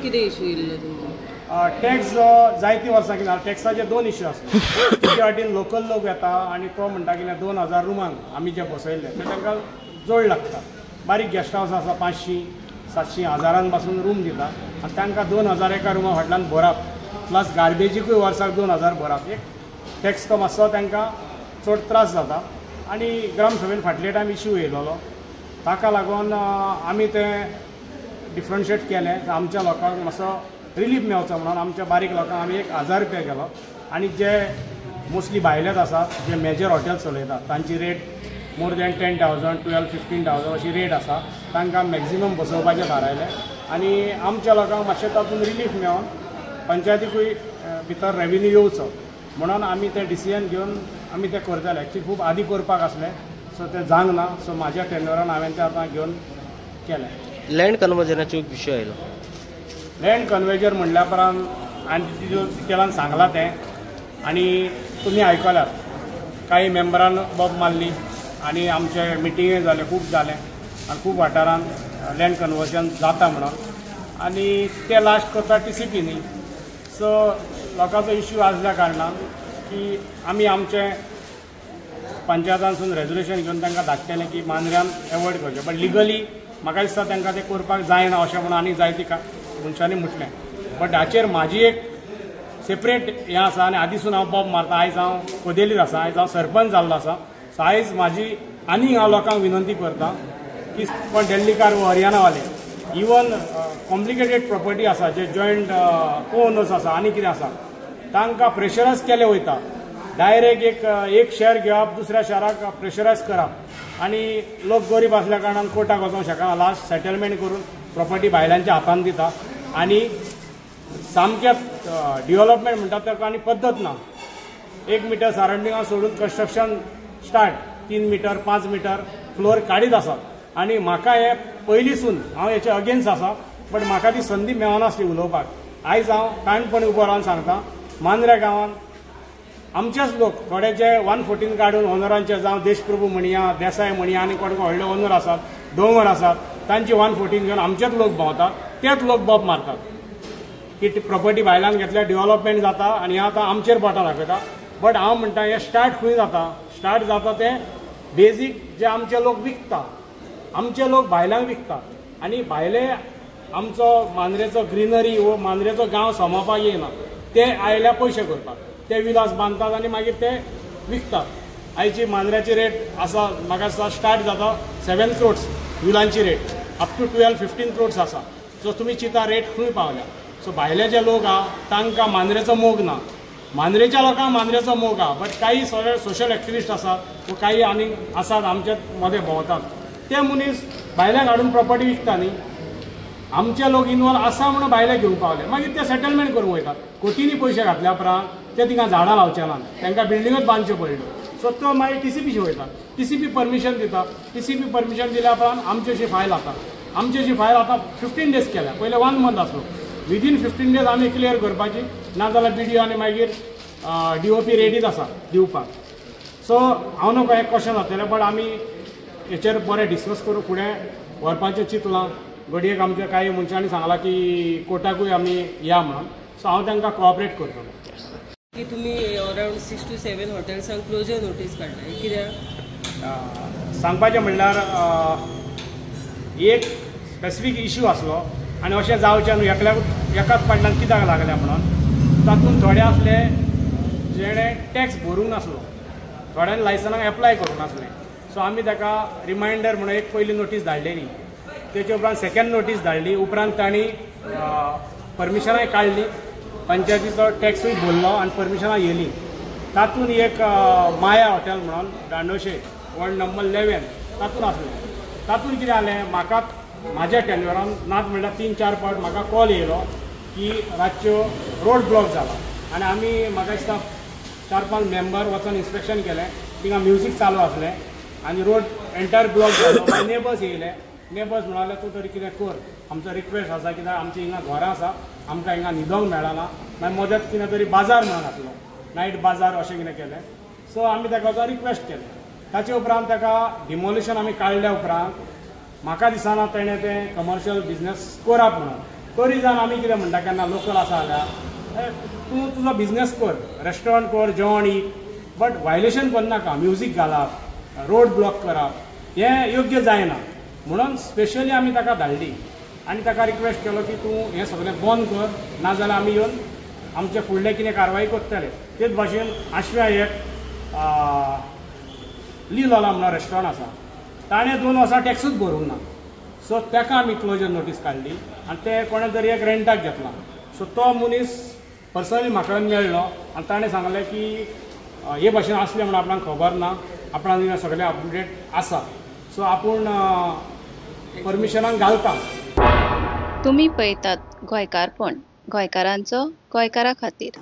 कितें इशू येयल्लो तुमकां? टॅक्स जायतीं वर्सां कितें टॅक्साचे दोन इश्यू आसले. एके वाटेन लोकल लोक येता आनी तो म्हणटा कितें 2000 रुमांक आमी जे बसयल्ले ते तांकां जोड लागता. बारीक गेस्ट हावस आसा 500 700 हजारान पासून रूम दिता आनी तांकां 2000 एका रुमा फाटल्यान भरप प्लस गार्बेजीकूय वर्साक 2000 भरप, एक टॅक्स तो मातसो तांकां चड त्रास जाता. आनी ग्रामसभेन फाटले टायम इश्यू येयलेलो, ताका लागून आमी तें डिफरन्शिएट केलें. आमच्या लोकांक मातसो रिलीफ मेळचो म्हणून आमच्या बारीक लोकांक आमी 1000 रुपया केलो. आनी जे मोस्टली भायलेच आसात जे मेजर हॉटेल चलयतात तांची रेट मोर दॅन 10,000 12 15,000 अशी रेट आसा, तांकां मॅक्झिमम बसोवपाचें थारायलें. आनी आमच्या लोकांक मातशें तातूंत रिलीफ मेळोन पंचायतीकूय भितर रेवेन्यू येवचो म्हणून आमी तें डिसिजन घेवन आमी तें करताले. एक्चुली खूब आदी करपाक आसलें, सो तें जावंक ना, सो म्हाज्या टेन्युरान हांवें तें आतां घेवन केलें. लँड कन्वर्जनाचो विशय आयलो. लँड कन्वर्जन म्हणल्या उपरांत आनी डिटेलान सांगलां तें आनी तुमी आयकल्यात. कांय मेंबरान बोब मारली आनी आमचे मिटिंगूय जाले, खूब जालें आनी खूब वाठारान लँड कन्वर्जन जाता म्हणून, आनी ते लास्ट करता TCP न्ही. सो लोकांचो इश्यू आसल्या कारणान की आमी आमचे पंचायतांसून रेजोल्युशन घेवन तांकां धाडटलें की मांद्र्यान एवॉयड करचें, बट लिगली म्हाका दिसता तांकां तें करपाक जायना अशें म्हणून आनी जायती मनशांनी म्हटलें. बट हाचेर म्हाजी एक सेपरेट हें आसा आनी आदीसून हांव बोब मारता. आयज हांव कोदेलीत आसा, आयज हांव सरपंच जाल्लो आसा. सो आयज म्हाजी आनी हांव लोकांक विनंती करता की कोण दिल्लीकार वो हरियाणावाले इवन कॉम्प्लिकेटेड प्रॉपर्टी आसा, जे जॉयंट को-ओनर्स आसा आनी कितें आसा, तांकां प्रेशरायज केलें वयता. डायरेक्ट एक शहर घेवप दुसऱ्या शहराक प्रेशरायज करप आनी लोक गरीब आसल्या कारणान कोर्टाक वचोंक शकना, लास्ट सेटलमेंट करून प्रॉपर्टी भायल्यांच्या हातान दिता. आनी सामकें डिवलपमेंट म्हणटा ताका आनी पद्दत ना. 1 मिटर सरावंडिंगां सोडून construction start, 3 metre 5 metre floor काडीत आसात. आनी म्हाका हें पयलींसून हांव हेचे अगेन्स्ट आसा, बट म्हाका ती संदी मेळनासली उलोवपाक. आयज हांव काणपणी उबो रावन सांगता, मांद्र्या गांवांत आमचेच लोक थोडे जे 114 काडून ओनरांचे, जावं देशप्रभू म्हणया, देसाय म्हणया आनी कोण कोण व्हडले ओनर आसात, दोंगर आसात, तांची 114 घेवन आमचेच लोक भोंवतात, तेच लोक बोब मारतात की प्रॉपर्टी भायल्यान घेतल्यार डिवलपमेंट जाता आनी हें आतां आमचेर बोटां दाखयता. बट हांव म्हणटा हें स्टार्ट खंय जाता? स्टार्ट जाता तें बेजीक जे आमचे लोक विकता, आमचे लोक भायल्यांक विकता आनी भायले आमचो मांद्रेचो ग्रिनरी वो मांद्रेचो गांव सांबाळपाक येयना, ते आयल्या पयशे करपाक, ते विलास बांदतात आनी मागीर ते विकतात. आयची मांद्र्याची रेट आसा म्हाका दिसता स्टार्ट जाता 7 crores विलांची रेट, अप टू 12-15 crores आसा. सो तुमी चिंता रेट खंय पावल्या. सो भायले जे लोक आहा तांकां मांद्रेचो मोग ना, मांद्रेच्या लोकांक मांद्रेचो मोग आहा, बट काही सोशल एक्टिविस्ट आसात वो काही आनी आसात आमचे मदें भोंवतात, ते मनीस भायल्यांक हाडून प्रॉपर्टी विकता न्ही. आमचे लोक इनवॉल्व आसा म्हणून भायले घेवंक पावले, मागीर ते सेटलमेंट करूंक वयतात. कोटींनी पयशे घातल्या उपरांत ते थिंगा झाडां लावचे ना, तांकां बिल्डिंगूच बांदच्यो पडल्यो. सो तो मागीर TCPशी वयता, TCP permission दिता, TCP permission दिल्या उपरांत आमची अशी फायल जाता. आमची अशी फायल आतां 15 डेज केल्या, पयले 1 मंथ आसलो. विदीन 15 डेज आमी क्लियर करपाची, ना जाल्यार BDO आनी मागीर DOP रेडीच आसा दिवपाक. सो हांव नको हें क्वेश्चन जातलें, बट आमी हेचेर बरें डिस्कस करून फुडें व्हरपाचें चिंतलां. घडयेक आमच्या कांय मनशांनी सांगलां की कोर्टाकूय आमी या म्हणून, सो हांव तांकां कोऑपरेट करतलो. की तुमी अरावंड 6 to 7 हॉटेल्सांक क्लोजर नोटीस काडल्या, कित्याक? सांगपाचें म्हणल्यार एक स्पेसिफीक इश्यू आसलो आनी अशें जावचें न्हू एकल्याक एकाच फाटल्यान कित्याक लागल्या म्हणून. तातूंत थोडे आसले जेणे टॅक्स भरूंक नासलो, थोड्यांनी लायसनाक एप्लाय करूंक नासलें. सो आमी ताका रिमायंडर म्हणून एक पयली नोटीस धाडलेली, तेचे उपरांत सेकंड नोटीस धाडली, उपरांत तांणी परमिशनाय काडली, पंचायतीचो टॅक्सूय भरलो आनी परमिशनां येयली. तातूंत एक माया हॉटेल म्हणून दांडोशे वॉर्ड नंबर 11 तातूंत आसलें. तातूंत कितें जालें, म्हाका म्हाज्या टेन्युरान नात म्हणल्यार 3-4 फावट म्हाका कॉल येयलो की रातच्यो रोड ब्लॉक जाला आनी आमी म्हाका दिसता 4-5 मेंबर वचोन इन्स्पेक्शन केलें. थिंगा म्युजीक चालू आसलें आनी रोड एंटायर ब्लॉक जालो. नेबर्स येयले, नेबर्स म्हणाले तूं तरी कितें कर, आमचो रिक्वेस्ट आसा कित्याक आमची हिंगा घरां आसा, आमकां हिंगा न्हिदोंक मेळना. मागीर मदत कितें तरी बाजार म्हणून आसलो, नायट बाजार अशें कितें केलें. सो आमी ताका वचोन रिक्वेस्ट केलें. ताचे उपरांत ताका डिमोलिशन आमी काडल्या उपरांत म्हाका दिसना तेणें तें कमर्शियल बिजनेस करप म्हणून. तरी जावन आमी कितें म्हणटा, केन्ना लोकल आसा जाल्यार तूं तुजो बिजनेस कर, रेस्टॉरंट कर, जेवण ईक, बट व्हायलेशन करनाका. म्युजीक घालप, रोड ब्लॉक करप हें योग्य जायना. म्हणून स्पेशली आमी ताका धाडली आनी ताका रिक्वेस्ट केलो की तूं हें सगळें बंद कर, नाजाल्यार आमी येवन आमचे फुडले कितें कारवाई करतले. तेच भाशेन आशव्या एक ली लोला म्हणून रेस्टॉरंट आसा, ताणें 2 वर्सां टॅक्सूच भरूंक ना. सो ताका आमी क्लोजर नोटीस काडली आनी ते कोणें तरी एक रेंटाक घेतला. सो तो मनीस पर्सनली म्हाका मेळ्ळो आनी ताणें सांगलें की हे भाशेन आसलें म्हणून आपणाक खबर ना, आपणाक सगळें अपडेट आसा, सो आपूण परमिशनाक घालता. तुमी पळयतात गोंयकारपण, गोंयकारांचो गोंयकारा खातीर.